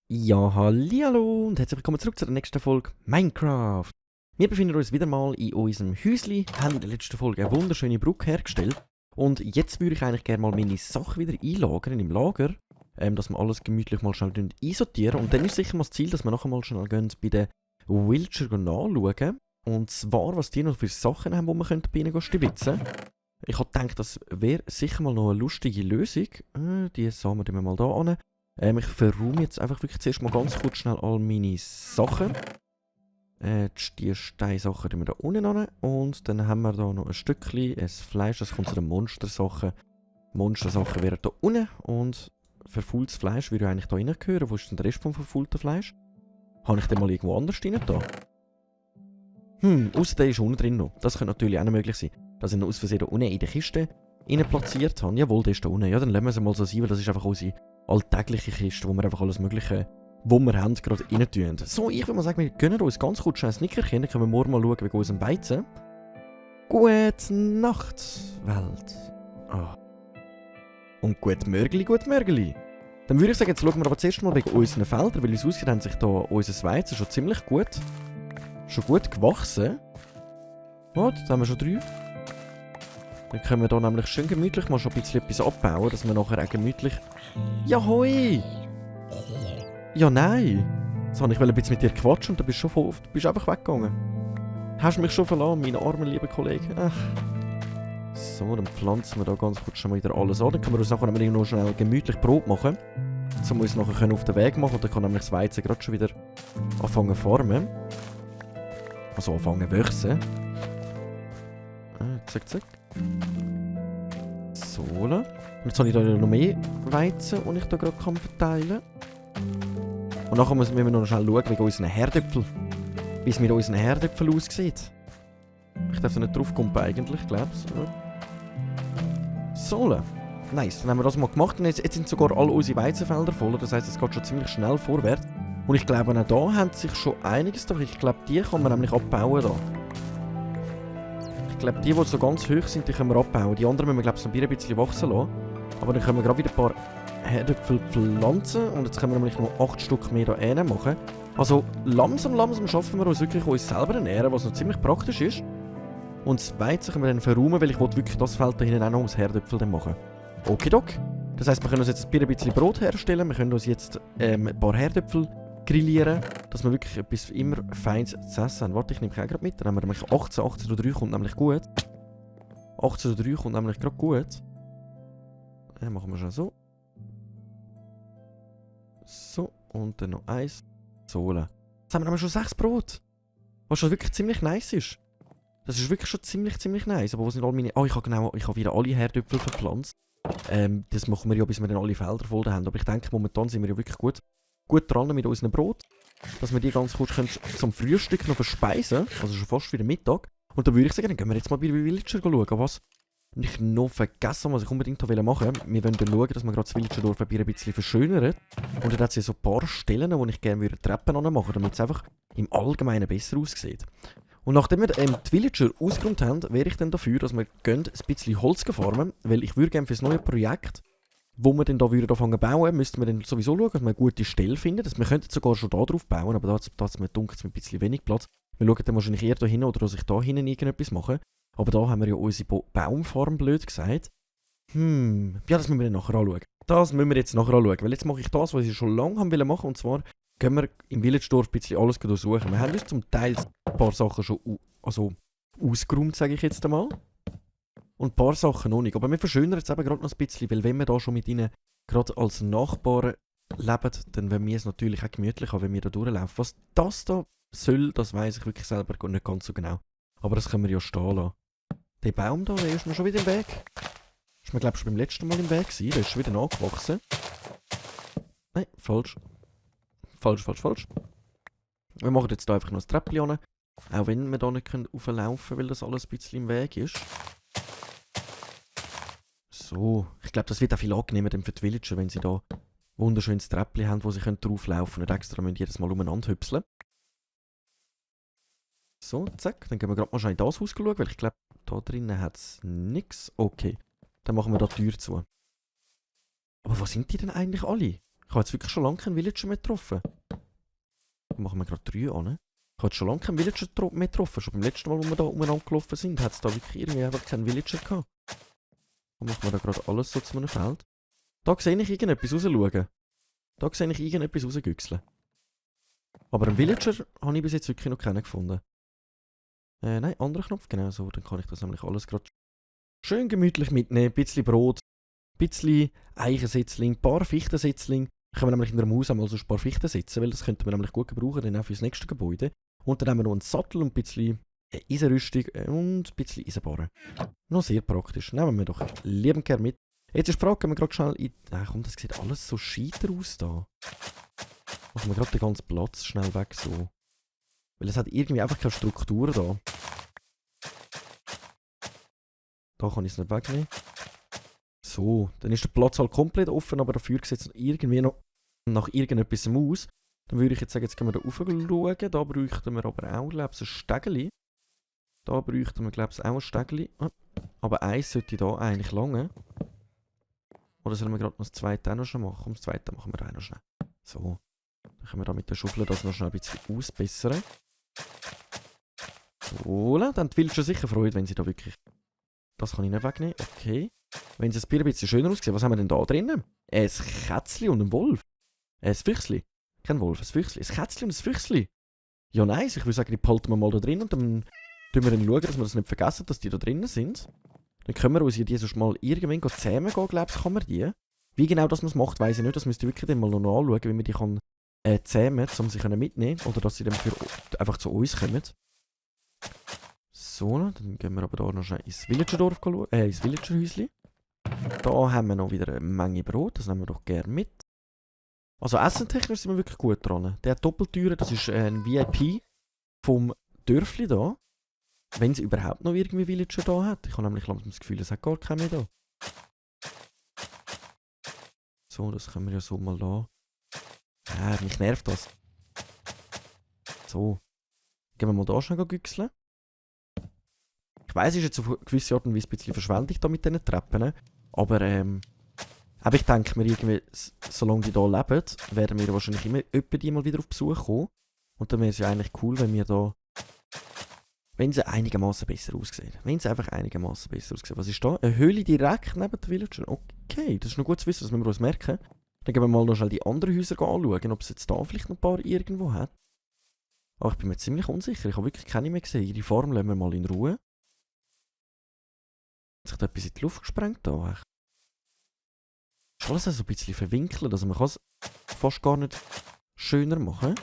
Ja, hallihallo und herzlich willkommen zurück zu der nächsten Folge Minecraft. Wir befinden uns wieder mal in unserem Häuschen, haben in der letzten Folge eine wunderschöne Brücke hergestellt. Und jetzt würde ich eigentlich gerne mal meine Sachen wieder einlagern im Lager, dass wir alles gemütlich mal schnell einsortieren. Und dann ist sicher mal das Ziel, dass wir nachher mal schnell gehen bei den Villager nachschauen. Und zwar, was die noch für Sachen haben, die wir bei ihnen stibitzen können. Ich habe gedacht, das wäre sicher mal noch eine lustige Lösung. Die sammeln wir mal da an. Ich verräume jetzt einfach wirklich zuerst mal ganz kurz schnell all meine Sachen. Die Steinsachen tun wir da unten an. Und dann haben wir da noch ein Stückchen, ein Fleisch, das kommt zu den Monstersachen. Monstersachen wären da unten. Und verfaultes Fleisch würde eigentlich da reingehören. Wo ist denn der Rest vom verfaulten Fleisch? Habe ich den mal irgendwo anders rein da? Ausser der ist unten drin noch. Das könnte natürlich auch noch möglich sein. Dass ich ihn aus Versehen da unten in der Kiste platziert habe. Jawohl, der ist da unten. Ja, dann lassen wir es mal so sein, weil das ist einfach unsere alltägliche Kiste, wo wir einfach alles Mögliche, wo wir haben, gerade rein tun. So, ich würde mal sagen, wir gönnen uns ganz kurz ein Snickerchen, dann können wir morgen mal schauen wegen unserem Weizen. Gute Nacht, Welt. Und gut Mörgeli. Dann würde ich sagen, jetzt schauen wir aber zuerst mal wegen unseren Feldern, weil uns ausgeht, haben sich da unser Weizen schon ziemlich gut, gewachsen. Warte, da haben wir schon 3. Dann können wir da nämlich schön gemütlich mal schon ein bisschen etwas abbauen, dass wir nachher auch gemütlich... Ja, hoi! Ja, nein! Jetzt wollte ich ein bisschen mit dir quatschen und du bist einfach weggegangen. Hast mich schon verlassen, meine armen lieben Kollegen. Ach. So, dann pflanzen wir da ganz kurz schon mal wieder alles an. Dann können wir uns nachher noch schnell gemütlich Brot machen. So muss ich es nachher auf den Weg machen und dann kann nämlich das Weizen gerade schon wieder anfangen zu farmen. Also anfangen zu wachsen. Zack. So. Und jetzt habe ich da noch mehr Weizen, die ich da gerade verteilen kann. Und nachher müssen wir noch schnell schauen wegen unseren Herdöpfeln. Wie es mit unseren Herdöpfeln aussieht. Ich darf da nicht drauf kommen eigentlich, glaube ich. So. Nice, dann haben wir das mal gemacht. Und jetzt sind sogar alle unsere Weizenfelder voll. Das heisst, es geht schon ziemlich schnell vorwärts. Und ich glaube, auch da haben sich schon einiges da. Ich glaube, die kann man nämlich abbauen da. Ich glaube, die so ganz hoch sind, die können wir abbauen. Die anderen müssen wir, glaube ich, noch ein bisschen wachsen lassen. Aber dann können wir gerade wieder ein paar Herdöpfel pflanzen. Und jetzt können wir nämlich noch 8 Stück mehr da machen. Also langsam schaffen wir uns wirklich uns selber ernähren, was noch ziemlich praktisch ist. Und das Weizen können wir dann verräumen, weil ich wirklich das Feld da hinten auch noch ums Herdöpfel machen. Okidok. Das heisst, wir können uns jetzt ein bisschen Brot herstellen. Wir können uns jetzt ein paar Herdöpfel grillieren, dass wir wirklich etwas immer Feines zu essen haben. Warte, ich nehme auch gerade mit. Dann haben wir nämlich 18,3 kommt nämlich gut. 18,3 kommt nämlich gerade gut. Machen wir schon so. So, und dann noch 1. So. Jetzt haben wir nämlich schon 6 Brot. Was schon wirklich ziemlich nice ist. Das ist wirklich schon ziemlich nice. Aber wo sind all meine... ich habe wieder alle Herdöpfel verpflanzt. Das machen wir ja, bis wir dann alle Felder voll haben. Aber ich denke, momentan sind wir ja wirklich gut dran mit unserem Brot, dass wir die ganz kurz zum Frühstück noch verspeisen, also schon fast wieder Mittag. Und dann würde ich sagen, dann gehen wir jetzt mal bei den Villager schauen, was ich noch vergessen habe, was ich unbedingt machen wollte. Wir wollen dann schauen, dass wir gerade das Villagerdorf ein bisschen verschönern. Und dann hat es ja so ein paar Stellen, wo ich gerne Treppen machen würde, damit es einfach im Allgemeinen besser aussieht. Und nachdem wir die Villager ausgeräumt haben, wäre ich dann dafür, dass wir ein bisschen Holz farmen, weil ich würde gerne für das neue Projekt, wo wir dann da anfangen zu bauen, müssten wir dann sowieso schauen, dass wir eine gute Stelle finden. Wir könnten sogar schon da drauf bauen, aber da hat es mir dunkel ein bisschen wenig Platz. Wir schauen dann wahrscheinlich eher da hin oder dass ich da hinten irgendetwas mache. Aber da haben wir ja unsere Baumfarm, blöd gesagt. Ja, das müssen wir dann nachher anschauen. Weil jetzt mache ich das, was ich schon lange machen wollte. Und zwar gehen wir im Villagedorf ein bisschen alles durchsuchen. Wir haben uns zum Teil ein paar Sachen schon ausgeräumt, sage ich jetzt einmal. Und ein paar Sachen noch nicht. Aber wir verschönern jetzt eben gerade noch ein bisschen, weil wenn wir da schon mit ihnen gerade als Nachbarn leben, dann wollen wir es natürlich auch gemütlich haben, wenn wir da durchlaufen. Was das da soll, das weiss ich wirklich selber nicht ganz so genau. Aber das können wir ja stehen lassen. Der Baum da, der ist mir schon wieder im Weg. Ist mir, glaube ich, schon beim letzten Mal im Weg gewesen. Der ist schon wieder nachgewachsen. Nein, falsch. Falsch. Wir machen jetzt da einfach noch ein Treppchen an. Auch wenn wir da nicht rauflaufen können, weil das alles ein bisschen im Weg ist. So, ich glaube, das wird auch viel angenehmer für die Villager, wenn sie da wunderschönes Treppchen haben, wo sie drauflaufen können und extra müssen jedes Mal umeinander hüpseln. So, zack. Dann gehen wir gerade mal schnell in das Haus schauen, weil ich glaube, da drinnen hat es nichts. Okay. Dann machen wir da die Tür zu. Aber wo sind die denn eigentlich alle? Ich habe jetzt wirklich schon lange keinen Villager mehr getroffen. Dann machen wir gerade 3 an. Ich habe jetzt schon lange keinen Villager mehr getroffen. Schon beim letzten Mal, wo wir da umeinander gelaufen sind, hat es da wirklich irgendwie einfach keinen Villager gehabt. Dann machen wir da gerade alles so zu einem Feld. Da sehe ich irgendetwas rausschauen. Da sehe ich irgendetwas rausgüchseln. Aber einen Villager habe ich bis jetzt wirklich noch keinen gefunden. Nein, anderer Knopf, genau so. Dann kann ich das nämlich alles gerade schön gemütlich mitnehmen. Ein bisschen Brot, ein bisschen Eichensetzling, ein paar Fichtensetzling. Dann können wir nämlich in der Maus einmal so ein paar Fichten setzen, weil das könnten wir nämlich gut gebrauchen, dann auch für das nächste Gebäude. Und dann haben wir noch einen Sattel und ein bisschen Eisenrüstung und ein bisschen Eisenbarren. Noch sehr praktisch. Nehmen wir doch lieben gern mit. Jetzt ist die Frage, gehen wir gerade schnell in... Ach komm, das sieht alles so scheiter aus da. Machen wir gerade den ganzen Platz schnell weg so. Weil es hat irgendwie einfach keine Struktur da. Da kann ich es nicht wegnehmen. So, dann ist der Platz halt komplett offen, aber dafür sieht es irgendwie noch nach irgendetwas aus. Dann würde ich jetzt sagen, jetzt gehen wir da rauf schauen. Da bräuchten wir aber auch, glaube ich, ein Stegeli. Da bräuchten wir, glaube ich, auch ein Stegeli. Aber eins sollte da eigentlich lange. Oder sollen wir gerade noch das zweite auch noch schnell machen? Das zweite machen wir auch noch schnell. So. Dann können wir da mit der Schaufel das noch schnell ein bisschen ausbessern. So, dann haben die Villager sicher Freude, wenn sie da wirklich... Das kann ich nicht wegnehmen. Okay. Wenn es ein bisschen schöner aussieht, was haben wir denn da drinnen? Ein Kätzchen und ein Wolf. Ein Füchsli. Kein Wolf, ein Füchsli. Ein Kätzchen und ein Füchsli. Ja, nice. Ich würde sagen, die behalten wir mal da drin und dann schauen wir dann, dass wir das nicht vergessen, dass die da drinnen sind. Dann können wir uns die sonst mal irgendwann zähmen gehen, glaube ich, kann man die. Wie genau das man es macht, weiss ich nicht. Das müsst ihr wirklich dann mal noch anschauen, wie man die kann zähmen, um sie mitnehmen können. Oder dass sie dann einfach zu uns kommen. So, dann gehen wir aber da noch schnell ins Villagerdorf schauen. Ins Villagerhäuschen. Da haben wir noch wieder eine Menge Brot, das nehmen wir doch gerne mit. Also essentechnisch sind wir wirklich gut dran. Der hat Doppeltüren, das ist ein VIP vom Dörfli da. Wenn es überhaupt noch irgendwie Villager da hat. Ich habe nämlich langsam das Gefühl, es hat gar keine mehr da. So, das können wir ja so mal da. Mich nervt das. So. Gehen wir mal da schnell güchseln. Ich weiss, es ist jetzt auf eine gewisse Art und Weise ein bisschen Verschwendung da mit diesen Treppen. Aber ich denke mir irgendwie, solange die hier leben, werden wir wahrscheinlich immer die mal wieder auf Besuch kommen. Und dann wäre es ja eigentlich cool, wenn wir da... Wenn sie einigermaßen besser aussehen. Wenn sie einfach einigermaßen besser aussehen. Was ist da? Eine Höhle direkt neben den Villagern. Okay, das ist noch gut zu wissen, das müssen wir uns merken. Dann gehen wir mal noch schnell die anderen Häuser anschauen, ob es jetzt da vielleicht noch ein paar irgendwo hat. Aber ich bin mir ziemlich unsicher. Ich habe wirklich keine mehr gesehen. Ihre Farm lassen wir mal in Ruhe. Hat sich da etwas in die Luft gesprengt da? Ist alles so ein bisschen verwinkelt, also man kann es fast gar nicht schöner machen.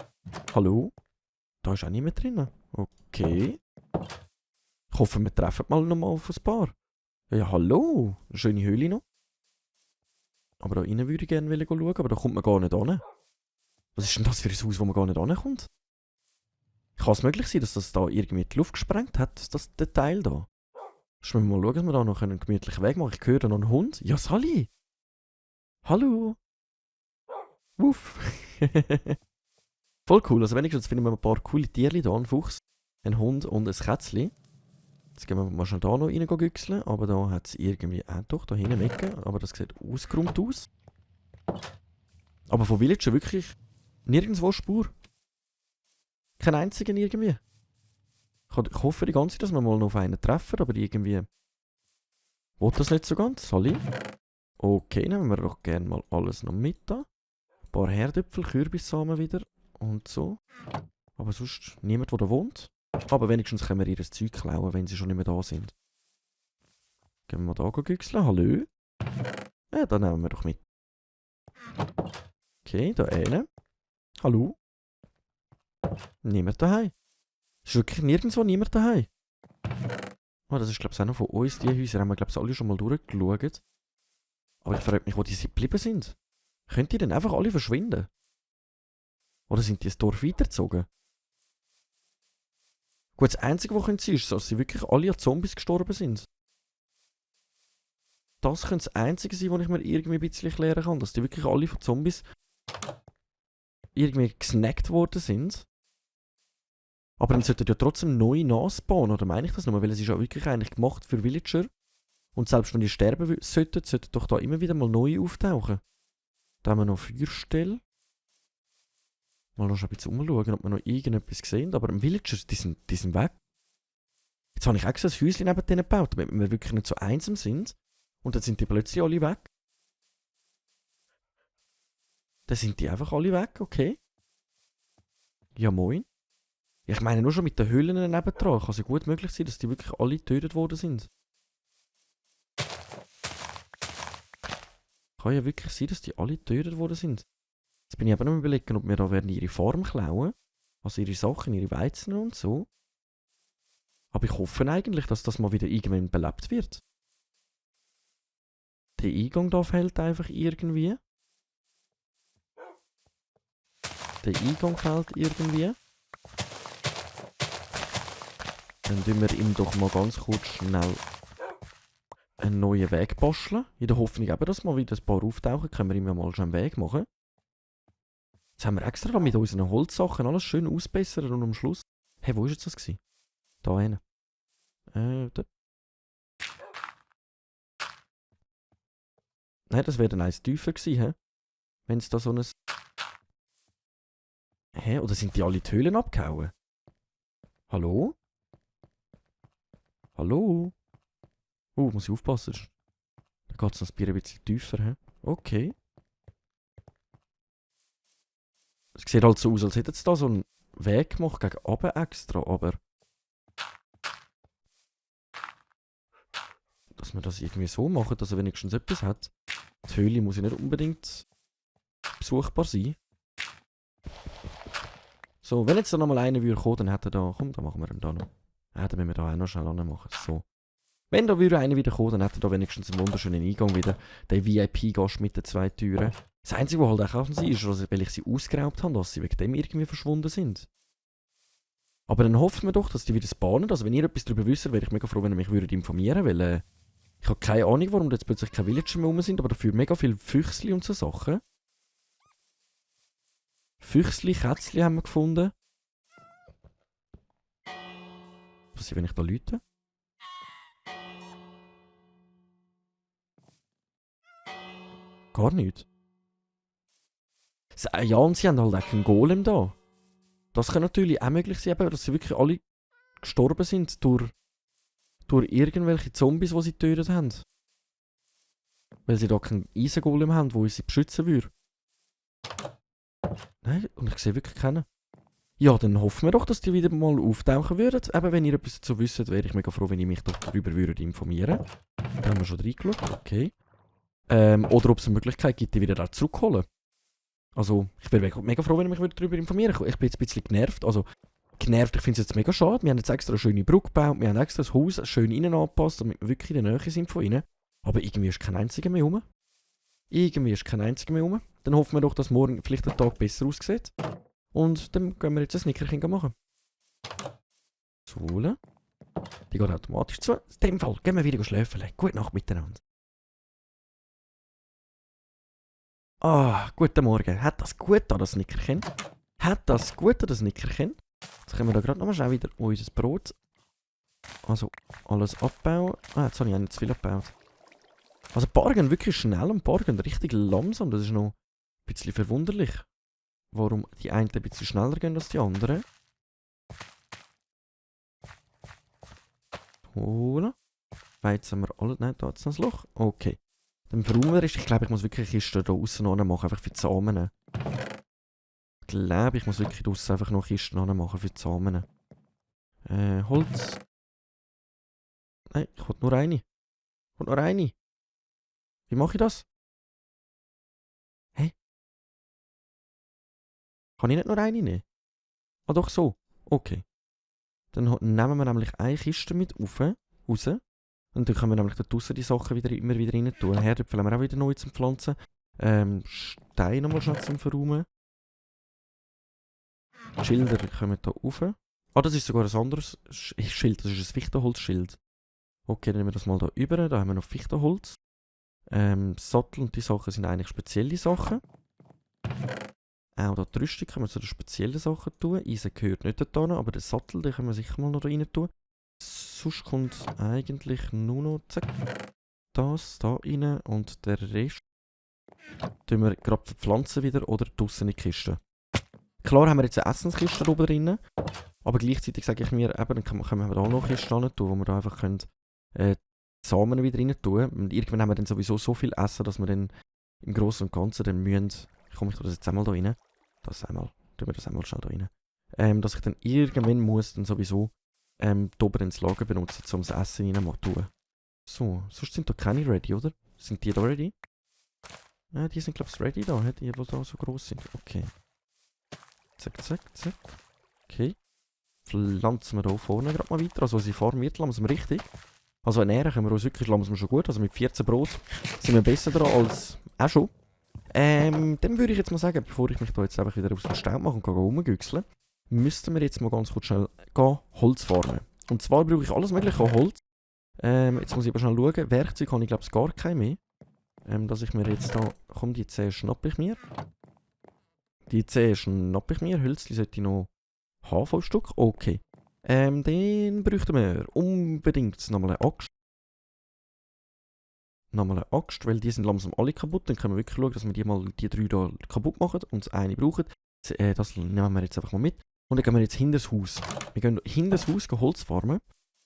Hallo? Da ist auch niemand drin. Okay. Ich hoffe, wir treffen mal noch mal auf ein paar. Ja, hallo. Eine schöne Höhle noch. Aber da rein würde ich gerne schauen, aber da kommt man gar nicht hin. Was ist denn das für ein Haus, wo man gar nicht hinkommt? Kann es möglich sein, dass das da irgendwie die Luft gesprengt hat, das Teil da? Müssen wir mal schauen, dass wir da noch einen gemütlichen Weg machen. Ich höre da noch einen Hund. Ja, Sally! Hallo! Wuff! Voll cool. Also wenigstens finden wir ein paar coole Tierchen da. Ein Fuchs, ein Hund und ein Kätzchen. Jetzt gehen wir mal schnell da noch reingüchseln. Aber da hat es irgendwie auch doch da hinten Ecke. Aber das sieht ausgeräumt aus. Aber von Villager wirklich nirgendwo Spur. Kein einzigen irgendwie. Ich hoffe die ganze Zeit, dass wir mal noch auf einen treffen, aber irgendwie... Will das nicht so ganz, Sally? Okay, nehmen wir doch gerne mal alles noch mit da. Ein paar Herdöpfel, Kürbissamen wieder und so. Aber sonst niemand, der da wohnt. Aber wenigstens können wir ihr Zeug klauen, wenn sie schon nicht mehr da sind. Gehen wir mal da güchseln. Hallo? Ja, dann nehmen wir doch mit. Okay, da eine. Hallo? Niemand daheim. Ist wirklich nirgendwo niemand daheim. Oh, das ist glaube ich auch noch von uns. Die Häuser haben wir glaube ich alle schon mal durchgeschaut. Aber ich frage mich, wo die geblieben sind. Können die denn einfach alle verschwinden? Oder sind die ins Dorf weitergezogen? Gut, das Einzige, was sie ist, dass sie wirklich alle an Zombies gestorben sind. Das könnte das Einzige sein, was ich mir irgendwie ein bisschen erklären kann. Dass die wirklich alle von Zombies irgendwie gesnackt worden sind. Aber dann sollten ja trotzdem neue nachspawnen, oder meine ich das nur? Weil es ist ja wirklich eigentlich gemacht für Villager. Und selbst wenn die sterben sollten doch da immer wieder mal neue auftauchen. Da haben wir noch Feuerstelle. Mal noch ein bisschen umschauen, ob wir noch irgendetwas sehen. Aber Villagers, die sind weg. Jetzt habe ich extra ein Häuschen neben denen gebaut, damit wir wirklich nicht so einsam sind. Und dann sind die plötzlich alle weg. Dann sind die einfach alle weg, okay. Ja, moin. Ich meine, nur schon mit den Höhlen nebendran kann es ja gut möglich sein, dass die wirklich alle getötet worden sind. Kann ja wirklich sein, dass die alle getötet worden sind. Jetzt bin ich aber noch überlegen, ob wir da werden ihre Farm klauen. Also ihre Sachen, ihre Weizen und so. Aber ich hoffe eigentlich, dass das mal wieder irgendwann belebt wird. Der Eingang da fehlt einfach irgendwie. Der Eingang fehlt irgendwie. Dann tun wir ihm doch mal ganz kurz schnell einen neuen Weg basteln. In der Hoffnung eben, dass mal wieder ein paar auftauchen, können wir ihm ja mal schon einen Weg machen. Jetzt haben wir extra mit unseren Holzsachen alles schön ausbessert und am Schluss... Hey, wo war jetzt das gewesen? Da hinten. Da. Nein, das wäre dann eins tiefer gewesen, hä? Wenn es da so ein... Hä? Oder sind die alle die Höhlen abgehauen? Hallo? Hallo? Muss ich aufpassen. Da geht es noch ein bisschen tiefer, hä? Okay. Es sieht halt so aus, als hätten sie da so einen Weg gemacht gegen oben extra, aber... Dass wir das irgendwie so machen, dass er wenigstens etwas hat. Die Höhle muss ja nicht unbedingt besuchbar sein. So, wenn jetzt da nochmal einer würde kommen, dann hätte er da... Komm, dann machen wir ihn da noch. Ja, dann müssen wir da auch noch schnell anmachen. So. Wenn da würde einer wieder kommen, dann hätte er da wenigstens einen wunderschönen Eingang wieder. Der VIP-Gast mit den 2 Türen. Das Einzige, was halt auch sein ist, weil ich sie ausgeraubt habe, dass sie wegen dem irgendwie verschwunden sind. Aber dann hoffen wir doch, dass die wieder spawnen. Also wenn ihr etwas darüber wisst, wäre ich mega froh, wenn ihr mich informieren würdet, weil ich habe keine Ahnung, warum da jetzt plötzlich keine Villager mehr rum sind, aber dafür mega viele Füchsli und so Sachen. Füchsli, Kätzli haben wir gefunden. Was ist, wenn ich da läute? Gar nichts. Ja, und sie haben halt auch keinen Golem da. Das kann natürlich auch möglich sein, dass sie wirklich alle gestorben sind durch irgendwelche Zombies, die sie getötet haben. Weil sie da keinen Eisengolem haben, der sie beschützen würde. Nein, und ich sehe wirklich keinen. Ja, dann hoffen wir doch, dass die wieder mal auftauchen würden. Eben, wenn ihr etwas dazu wisst, wäre ich mega froh, wenn ihr mich darüber informieren würdet. Da haben wir schon reingeschaut, okay. Oder ob es eine Möglichkeit gibt, die wieder da zurückzuholen. Also, ich wäre mega froh, wenn ihr mich darüber informieren würdet. Ich bin jetzt ein bisschen genervt. Also, genervt, ich finde es jetzt mega schade. Wir haben jetzt extra eine schöne Brücke gebaut, wir haben extra das Haus schön innen angepasst, damit wir wirklich in der Nähe sind von ihnen. Aber irgendwie ist kein einziger mehr rum. Dann hoffen wir doch, dass morgen vielleicht der Tag besser aussieht. Und dann gehen wir jetzt ein Snickerchen machen. So. Die geht automatisch zu. In dem Fall gehen wir wieder schlafen. Gute Nacht miteinander. Guten Morgen. Hat das gut an das Snickerchen? Jetzt können wir da gerade nochmal schnell wieder unser Brot. Also, alles abbauen. Jetzt habe ich auch nicht zu viel abgebaut. Also, die Paar gehen wirklich schnell und die Paar gehen richtig langsam. Das ist noch ein bisschen verwunderlich. Warum die einen ein bisschen schneller gehen als die anderen. Holen. Jetzt haben wir alle... Nein, da ist noch ein Loch. Okay. Dann verräumen wir es. Ich glaube, ich muss wirklich eine Kiste da aussen machen, einfach für die Samen. Ich glaube, ich muss wirklich draussen einfach noch Kisten machen für die Samen. Holz. Nein, ich will nur eine. Wie mache ich das? Hä? Kann ich nicht nur eine nehmen? Ah, doch so. Okay. Dann nehmen wir nämlich eine Kiste mit raus. Und dann können wir nämlich da draussen die Sachen immer wieder rein tun. Herdöpfel haben wir auch wieder neu zum Pflanzen. Steine nochmal schnell zum Verräumen. Die Schilder kommen da rauf. Das ist sogar ein anderes Schild. Das ist ein Fichtenholzschild. Okay, dann nehmen wir das mal da über. Da haben wir noch Fichtenholz. Sattel und die Sachen sind eigentlich spezielle Sachen. Auch da die Rüstung können wir zu den speziellen Sachen tun. Eisen gehört nicht da hin, aber den Sattel, den können wir sicher mal noch da rein tun. Sonst kommt eigentlich nur noch zack, das da rein und der Rest tun wir gerade verpflanzen wieder oder draussen in die Kiste. Klar haben wir jetzt eine Essenskiste oben drin, aber gleichzeitig sage ich mir, eben, dann können wir da noch Kisten hin tun, wo wir da einfach können, Samen wieder rein tun. Und irgendwann haben wir dann sowieso so viel Essen, dass wir dann im Großen und Ganzen dann müssen, komme ich das jetzt einmal da rein, tun wir das einmal schnell da rein, dass ich dann irgendwann muss dann sowieso da oben ins Lager benutzen, um das Essen rein zu tun. So, sonst sind da keine ready, oder? Sind die da ready? Ja, die sind glaube ich ready da, die da so groß sind. Okay. Zack, zack, zack. Okay. Pflanzen wir hier vorne gerade mal weiter. Also unsere Farm wird langsam richtig. Also ernähren können wir uns wirklich langsam schon gut. Also mit 14 Brot sind wir besser dran als auch schon. Dann würde ich jetzt mal sagen, bevor ich mich da jetzt einfach wieder aus dem Staub mache und rumgüchseln, müssten wir jetzt mal ganz kurz schnell Holz farmen. Und zwar brauche ich alles mögliche an Holz. Jetzt muss ich aber schnell schauen. Werkzeug habe ich glaube ich gar kein mehr. Dass ich mir jetzt da... Komm, die 10 schnappe ich mir. Die 10 schnappe ich mir. Hölzli sollte ich noch haben, 5 Stück. Okay. Dann bräuchten wir unbedingt nochmal eine Axt. Weil die sind langsam alle kaputt. Dann können wir wirklich schauen, dass wir die 3 da kaputt machen und das eine brauchen. Das nehmen wir jetzt einfach mal mit. Und dann gehen wir jetzt hinter das Haus. Wir gehen hinter das Haus Holz farmen.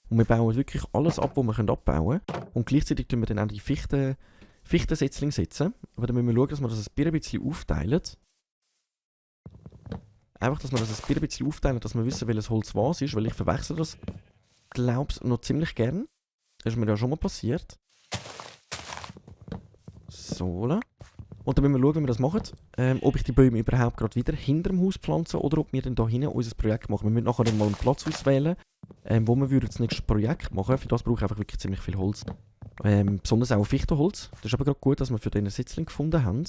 Und wir bauen wirklich alles ab, was wir abbauen können. Und gleichzeitig tun wir dann auch die Fichtensetzlinge setzen. Aber dann müssen wir schauen, dass wir das ein bisschen aufteilen. Einfach, dass wir das ein bisschen aufteilen, dass wir wissen, welches Holz was ist. Weil ich verwechsel das, glaube ich, noch ziemlich gern. Das ist mir ja schon mal passiert. So. Und dann müssen wir schauen, wie wir das machen. Ob ich die Bäume überhaupt gerade wieder hinter dem Haus pflanze oder ob wir dann hier hinten unser Projekt machen. Wir müssen nachher dann mal einen Platz auswählen, wo wir das nächste Projekt machen. Für das brauche ich einfach wirklich ziemlich viel Holz. Besonders auch Fichtenholz. Das ist aber gerade gut, dass wir für diesen Sitzling gefunden haben.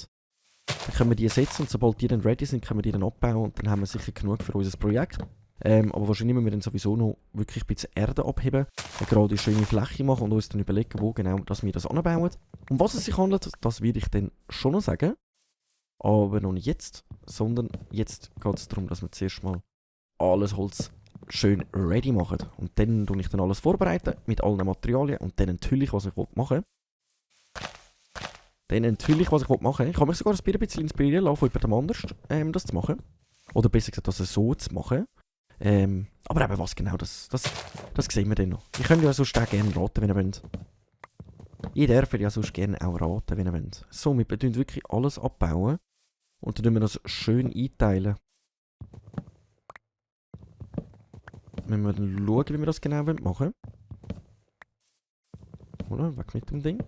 Dann können wir die setzen und sobald die dann ready sind, können wir die dann abbauen und dann haben wir sicher genug für unser Projekt. Aber wahrscheinlich müssen wir dann sowieso noch wirklich ein bisschen Erde abheben, gerade eine schöne Fläche machen und uns dann überlegen, wo genau dass wir das anbauen. Um was es sich handelt, das werde ich dann schon noch sagen. Aber noch nicht jetzt, sondern jetzt geht es darum, dass wir zuerst mal alles Holz schön ready machen. Und dann tue ich dann alles vorbereiten mit allen Materialien und dann enthülle ich, was ich machen will. Ich habe mich sogar ein bisschen inspirieren lassen von jemandem anders, das zu machen. Oder besser gesagt, das so zu machen. Aber eben was genau, das sehen wir dann noch. Ich könnt ja sonst auch gerne raten, wenn ihr wollt. Ich darf ja sonst gerne auch raten, wenn ihr wollt. So, wir tun wirklich alles abbauen. Und dann tun wir das schön einteilen. Müssen wir dann schauen, wie wir das genau machen wollen. Oder? Weg mit dem Ding.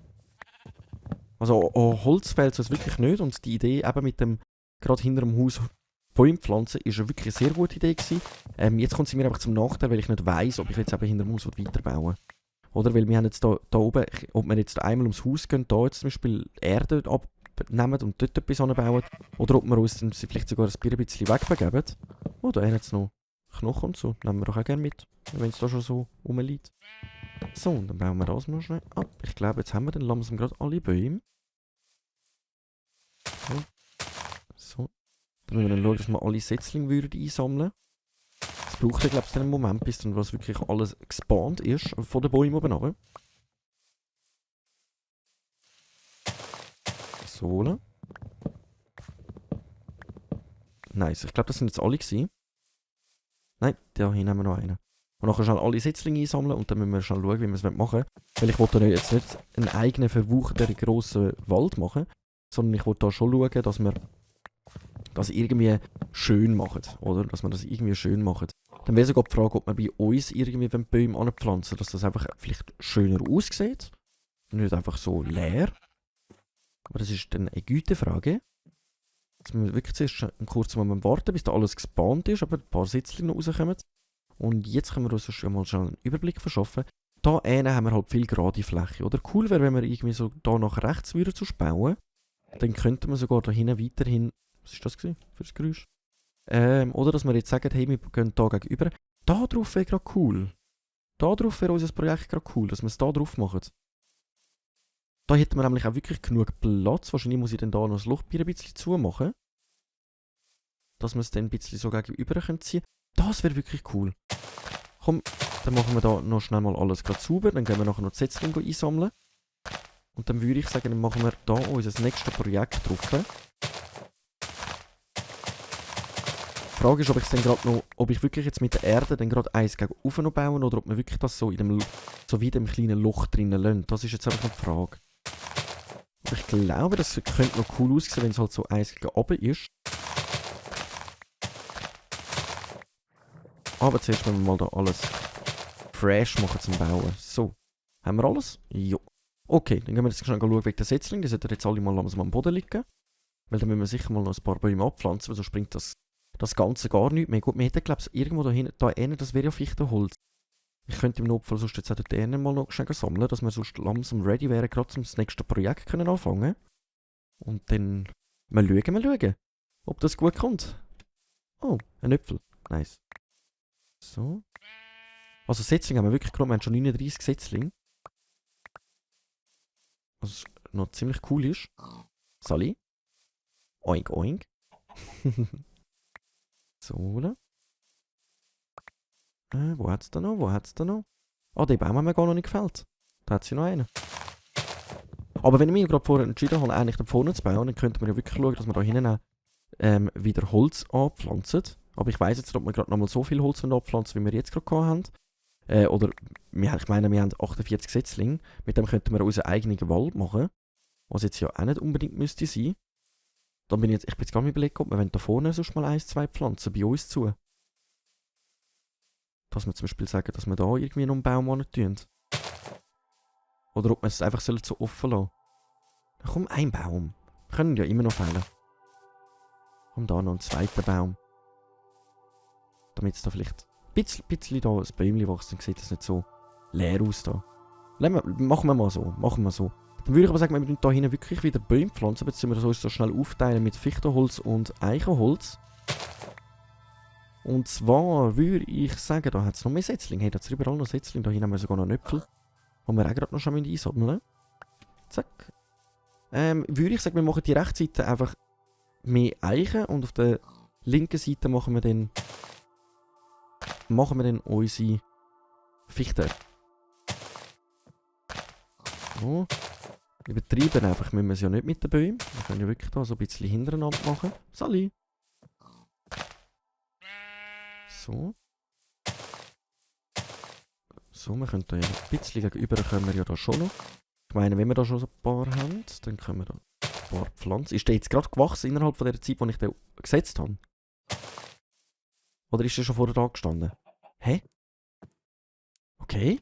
Also an Holz fehlt es wirklich nicht. Und die Idee eben mit dem, gerade hinter dem Haus, Bäume pflanzen, ist eine wirklich eine sehr gute Idee gewesen. Jetzt kommt sie mir einfach zum Nachteil, weil ich nicht weiss, ob ich jetzt eben hinter dem Haus weiterbauen will. Oder? Weil wir haben jetzt da oben, ob wir jetzt einmal ums Haus gehen, da jetzt zum Beispiel Erde abnehmen und dort etwas anbauen. Oder ob wir uns dann vielleicht sogar ein bisschen wegbegeben. Oh, da haben jetzt noch Knochen und so. Nehmen wir doch auch gerne mit, wenn es da schon so rumliegt. So, und dann bauen wir das mal schnell ab. Ich glaube, jetzt haben wir dann langsam gerade alle Bäume. So. Dann müssen wir dann schauen, dass wir alle Setzlinge einsammeln würden. Es braucht ja, glaube ich, einen Moment, bis dann was wirklich alles gespawnt ist von den Bäumen oben runter. So. Nice, ich glaube, das sind jetzt alle gewesen. Nein, da hinten haben wir noch einen. Und nachher schnell alle Setzlinge einsammeln und dann müssen wir schnell schauen, wie wir es machen wollen. Weil ich wollte jetzt nicht einen eigenen verwucherten grossen Wald machen, sondern ich wollte da schon schauen, dass wir das irgendwie schön machen, oder? Dass wir das irgendwie schön machen. Dann wäre sogar die Frage, ob wir bei uns irgendwie Bäume anpflanzen, dass das einfach vielleicht schöner aussieht. Nicht einfach so leer. Aber das ist dann eine Gütefrage. Jetzt müssen wir wirklich zuerst einen kurzen Moment warten, bis da alles gespawnt ist, aber ein paar Sitzlinge noch rauskommen. Und jetzt können wir uns schon mal schnell einen Überblick verschaffen. Da haben wir halt viel gerade Fläche, oder? Cool wäre, wenn wir irgendwie so da nach rechts würden zu bauen. Dann könnte man sogar da hinten weiterhin... Was ist das gewesen für das Geräusch? Oder dass wir jetzt sagen, hey, wir gehen da gegenüber. Da drauf wäre gerade cool. Da drauf wäre unser Projekt gerade cool, dass wir es da drauf machen. Da hätten wir nämlich auch wirklich genug Platz. Wahrscheinlich muss ich dann da noch das Loch ein bisschen zumachen. dass wir es dann ein bisschen so gegenüber ziehen können. Das wäre wirklich cool. Komm, dann machen wir da noch schnell mal alles gerade sauber. Dann gehen wir nachher noch die Setzlinge einsammeln. Und dann würde ich sagen, dann machen wir da unser nächstes Projekt drauf. Die Frage ist, ob ich dann gerade noch, ob ich wirklich jetzt mit der Erde dann gerade eins gegen oben noch bauen oder ob wir wirklich das so in dem, so wie in dem kleinen Loch drinnen lassen. Das ist jetzt einfach noch die Frage. Aber ich glaube, das könnte noch cool aussehen, wenn es halt so eins gegen oben ist. Aber zuerst müssen wir mal da alles fresh machen zum Bauen. So. Haben wir alles? Jo. Okay, dann gehen wir jetzt schnell schauen wegen der Setzlinge. Die sollten jetzt alle mal langsam am Boden liegen. Weil dann müssen wir sicher mal noch ein paar Bäume abpflanzen, weil sonst bringt das Ganze gar nichts mehr. Gut, wir hätten, glaube ich, irgendwo da hinten, das wäre ja Fichtenholz. Ich könnte im Notfall sonst jetzt auch dort mal noch schnell sammeln, dass wir sonst langsam ready wären, gerade zum nächsten Projekt können anfangen. Und dann mal schauen, ob das gut kommt. Oh, ein Äpfel. Nice. So. Also Setzlinge haben wir wirklich genommen, wir haben schon 39 Setzlinge. Was noch ziemlich cool ist. Sally. Oink oink. So, oder? Wo hat's da noch? Ah, den Baum haben wir gar noch nicht gefällt. Da hat sie noch einen. Aber wenn ich mich gerade vorher entschieden habe, eigentlich da vorne zu bauen, dann könnte man ja wirklich schauen, dass wir da hinten wieder Holz anpflanzen. Aber ich weiss jetzt nicht, ob wir gerade noch mal so viel Holz anpflanzen, wie wir jetzt gerade haben. Oder, ich meine, wir haben 48 Setzlinge. Mit dem könnten wir unseren eigenen Wald machen. Was jetzt ja auch nicht unbedingt müsste sein. Dann bin ich jetzt gar nicht überlegt, ob wir da vorne sonst mal 1, 2 Pflanzen bei uns zu. Dass wir zum Beispiel sagen, dass wir da irgendwie noch einen Baum an tun. Oder ob wir es einfach so offen lassen. Da kommt ein Baum. Wir können ja immer noch fällen. Kommt da noch ein zweiter Baum. Damit es da vielleicht ein bisschen da ein Bäumchen wächst, dann sieht das nicht so leer aus da. Machen wir mal so. Dann würde ich aber sagen, wir müssen hier hinten wirklich wieder Bäume pflanzen, beziehungsweise wir uns so schnell aufteilen mit Fichtenholz und Eichenholz. Und zwar würde ich sagen, da hat es noch mehr Setzlinge. Hey, da hat es überall noch Setzlinge. Da hinten haben wir sogar noch einen Äpfel. Die wir auch gerade noch schon einsammeln. Zack. Würde ich sagen, wir machen die rechte Seite einfach mehr Eichen und auf der linken Seite machen wir dann unsere Fichten. So. Übertreiben einfach müssen wir es ja nicht mit den Bäumen. Wir können ja wirklich da so ein bisschen hintereinander machen. Sally! So. So, wir können da ja ein bisschen gegenüber können wir ja da schon noch. Ich meine, wenn wir da schon so ein paar haben, dann können wir da ein paar Pflanzen. Ist der jetzt gerade gewachsen innerhalb von der Zeit, die ich den gesetzt habe? Oder ist der schon vorher da gestanden? Hä? Okay.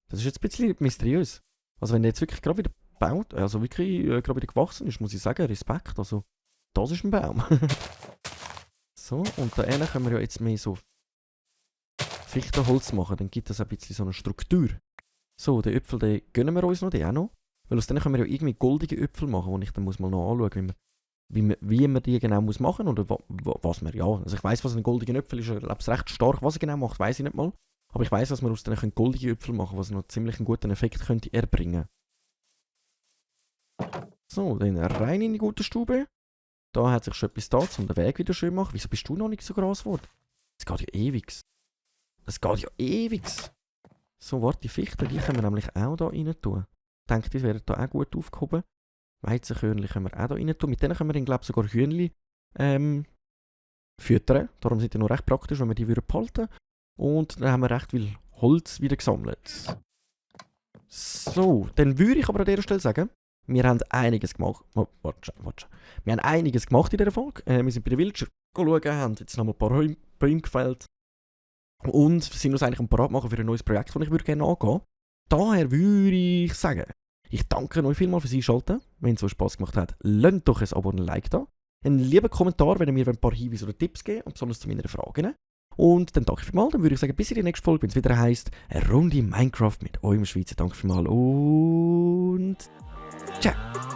Das ist jetzt ein bisschen mysteriös. Also wenn der jetzt wirklich gerade wieder baut, also wirklich gerade wieder gewachsen ist, muss ich sagen, Respekt. Also, das ist ein Baum. So, und da können wir ja jetzt mehr so Fichtenholz machen, dann gibt es ein bisschen so eine Struktur. So, den Äpfel, den gönnen wir uns noch, den auch noch. Weil aus denen können wir ja irgendwie goldige Äpfel machen, die ich dann muss mal noch anschauen, wie man die genau muss machen oder was man, ja. Also ich weiss, was ein goldiger Äpfel ist, ich glaube es recht stark, was er genau macht, weiss ich nicht mal. Aber ich weiss, dass wir aus denen goldige Äpfel machen, was noch ziemlich einen guten Effekt könnte erbringen. So, dann rein in die gute Stube. Da hat sich schon etwas da, um den Weg wieder schön zu machen. Wieso bist du noch nicht so gross geworden? Das geht ja ewig. So, warte, die Fichten, die können wir nämlich auch da rein tun. Ich denke, die werden da auch gut aufgehoben. Weizenkörnchen können wir auch da rein tun. Mit denen können wir dann, glaube ich, sogar Hühnchen füttern. Darum sind die noch recht praktisch, wenn wir die behalten würden. Und dann haben wir recht viel Holz wieder gesammelt. So, dann würde ich aber an dieser Stelle sagen, wir haben einiges gemacht. Oh, warte. Wir haben einiges gemacht in dieser Folge. Wir sind bei den Villager schauen, haben jetzt noch mal ein paar Bäume gefällt. Und sind uns eigentlich am Parat machen für ein neues Projekt, das ich gerne angehen würde. Daher würde ich sagen, ich danke euch vielmals fürs Einschalten. Wenn es so Spass gemacht hat, lasst doch ein Abo und ein Like da. Einen lieben Kommentar, wenn ihr mir ein paar Hinweise oder Tipps gebt, und besonders zu meinen Fragen. Und dann danke ich vielmals. Dann würde ich sagen, bis in die nächste Folge, wenn es wieder heisst, eine Runde Minecraft mit eurem Schweizer. Danke vielmals und ciao.